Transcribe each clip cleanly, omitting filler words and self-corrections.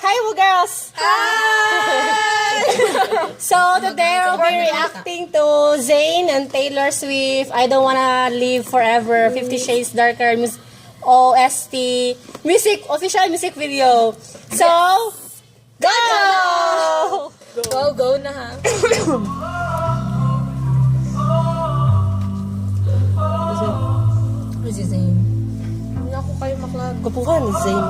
Hi, girls! Hi! So today we'll be reacting to Zayn and Taylor Swift, "I Don't Wanna Live Forever," 50 Shades Darker OST music, official music video. So, go! Go, go na ha. Who's Zayn? Hindi ako kayo maklag. Kupuhan ni Zayn.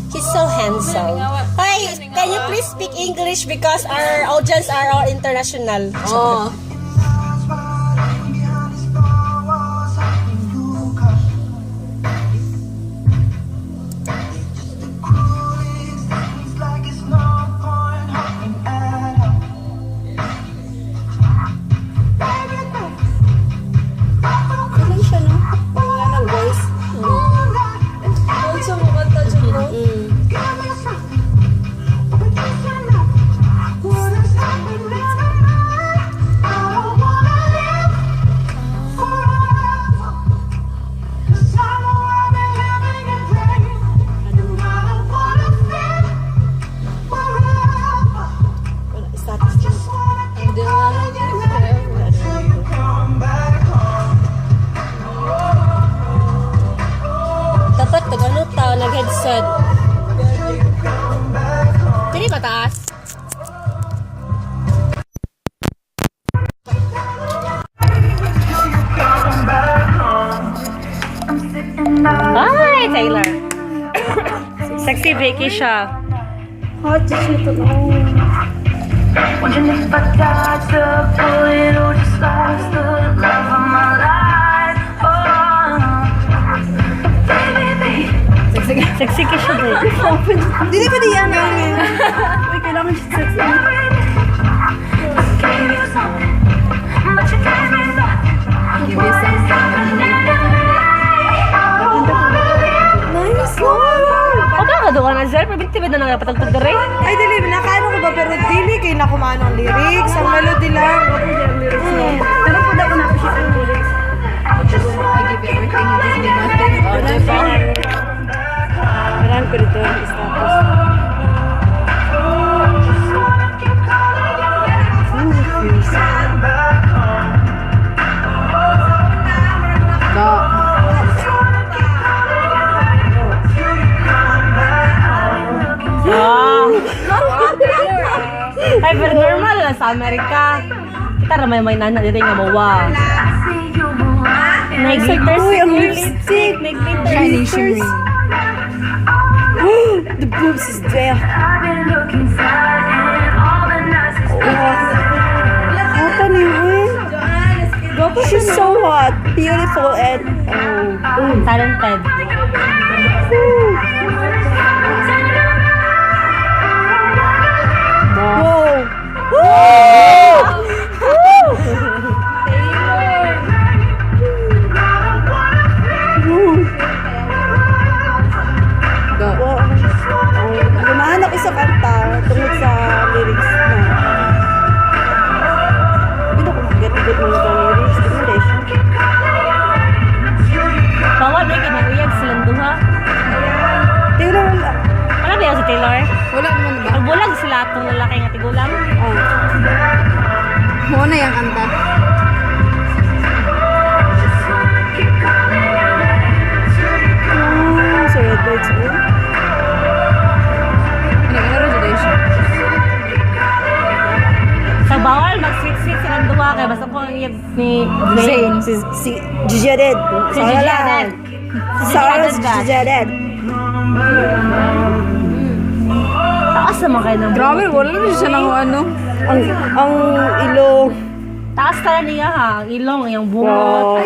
He's so handsome. Hi, can you please speak English because our audience are all international? Oh. Ganun siya, no? Wala ng voice. Also, mukanta dyan, no? Wala, status niya. Hindi nga. Dapat tag ano ta nag-headset. Dili ba taas? Hi, Taylor. Sexy Vicky siya. Hot siya ito. Oh. Wondering if I dodged the bullet or just lost the love of my life. Oh, baby, baby. Sexy ka siya, babe. Dili pa di yan ang. Uy, kailangan siya sexy. Gave you something, but you gave me nothing. Give you something. I don't wanna live. Nice one! O ba ka doon na sir? Pero binti ba na napatagtag dere? Ay, dili. Nakaano ko ba? Pero dili kay na kumano ang lyrics. Ang melody lang. Pero po daw na-appreciate ang lyrics. I give everything, you give me nothing. Oh, diba? Marami ko dito ang status. Just wanna keep calling your name. Ooh, Da. Ah. Ay, pero normal lang sa Amerika. Kita ra may nana dito nga mawa. May glitters. Uy, ang lipstick! May glitters. Shiny, shimmering. The boobs is there. I've been looking sad and all the nicest Hot ni uy. She's so hot, beautiful, and oh. Talented. Whoa! Woo! Woo! Woo! Go. Wow. Ganahan ako sa kanta tungod sa lyrics na. Hindi ko get mo yung lyrics. Di mo dahil siya. Bawal ba kay naguyag silang duha? Taylor, wala. Wala ba yan si Taylor? Wala naman ba? Nagbulag sila atong lalaki nga tigulang. Ah. Mo na yung kanta. Oh, sa red lights. Oh. Ano, ano rin siya? Sa bawal mag-sweet-sweet silang duha kay basta ko ang iyag ni Zayn. Zayn. Si Gigi Hadid. Si Gigi Hadid. Si Gigi Sarah Hadid ba? Gigi Hadid. Taas naman kayo ng Grabe, wala na siya ng ano. Ang ilong. Taas tala niya ha. Ang ilong, ang iyang bungot. Wow.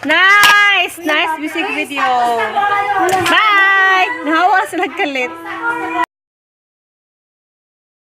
Nice! Nice music video. Bye! Nahawa sila kalit.